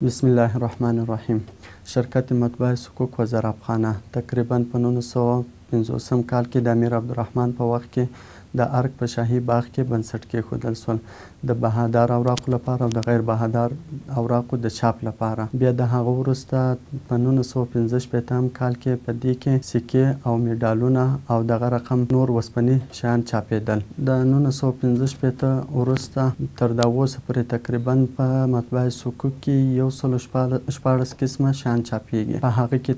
بسم الله الرحمن الرحیم. شرکت مطبعه صکوک و ضرابخانه تقریبا په 1950 کال کې د امیر عبدالرحمن په وخت کې د ارګ په شاهي باغ کې بنسټ کېښودل شول، د بهادار اوراقو لپاره او د غیر بهادار اوراقو د چاپ لپاره. بیا د هغه وروسته په 1965 کال کې په دې کې سکې او میډالونه او دغه رقم نور وسپني شیان چاپېدل. د 1965 وروسته تر دا اوسه پورې تقریبا په مطبعه صکوک کې 116 قسمه شیان چاپېږي. په هغه کې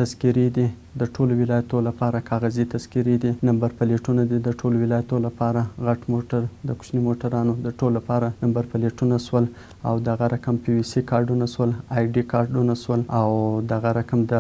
تذکرې دي د ټولو ولایتو لپاره، کاغذي تذکرې دي، نمبر پلیټونه دي د ټولو ولایتو لپاره، غټ موټر، د کوچني موټرانو د ټولو لپاره نمبر پلیټونه سول، او دغه رقم پي وي سي کارډونه سول، آی ډي کارډونه سول، او دغه رقم د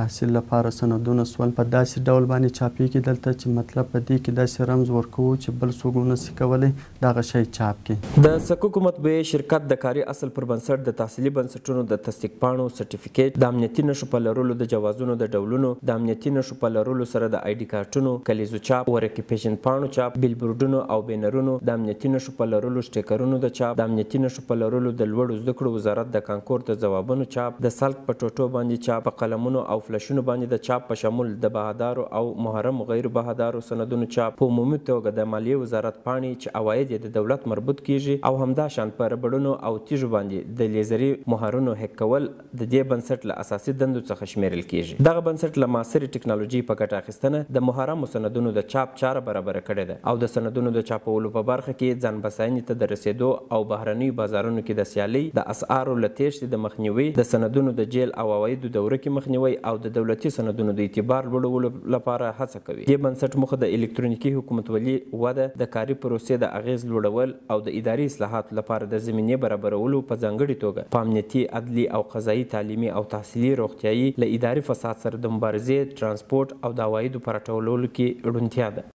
تحصیل لپاره سندونه سول. په داسې ډول باندې چاپېږي دلته چې مطلب په دې کې داسې رمز ورکوو چې بل څوک ونه سي کولی دغه شی چاپ کړي. د صکوک مطبعې شرکت د کاري اصل پر بنسټ د تحصیلي بنسټونو د تصدیق پاڼو سرټیفیکیټ، د امنیتي نښو په لرلو د جوازونو د ډولونو، د امنیتي نښو په لرلو سره د آی ډي کارتونو، کلیزو چاپ، ورقې پېژندپاڼو چاپ، بیلبورډونو او بینرونو، د امنیتي نښو په لرلو سټیکرونو د چاپ، د امنیتي نښو په لرلو د لوړو زده کړو وزارت د کانکور د ځوابونو چاپ، د سلک په ټوټو باندې چاپ، په قلمونو او فلشونو باندې د چاپ په شمول د بهادارو او محرمو غیر بهادارو سندونو چاپ، په عمومي توګه د مالیې وزارت پاڼې چې عواید یې د دولت مربوط کیږي، او همداشان په ربړونو او تیږو باندې د لیزري مهرونو هک کول د دې بنسټ له اساسي دندو څخه شمیرل کیږي. دغه بنسټ له معاصرې ټکنالوژۍ په ګټه اخیستنه د محرمو سندونو د چاپ چاره برابره کړې ده او د سندونو د چاپولو په برخه کې ځان بساینې ته د رسېدو او بهرنیو بازارونو کې د سیالۍ، د اسعارو له تېښتې د مخنیوي، د سندونو د جیل او عوایدو د ورکې مخنیوي او د دولتي سندونو د اعتبار لوړولو لپاره هڅه کوي. دې بنسټ موخه د الکترونیکي حکومتولي وده، د کاري پروسې د اغېز لوړول او د اداري اصلاحاتو لپاره د زمینې برابرولو، په ځانګړي توګه په امنیتي، عدلي او قضایي، تعلیمي او تحصیلي، روغتیایي، له اداري فساد سره د مبارزې، ترانسپورت او د عوایدو په راټولولو کې روڼتیا ده.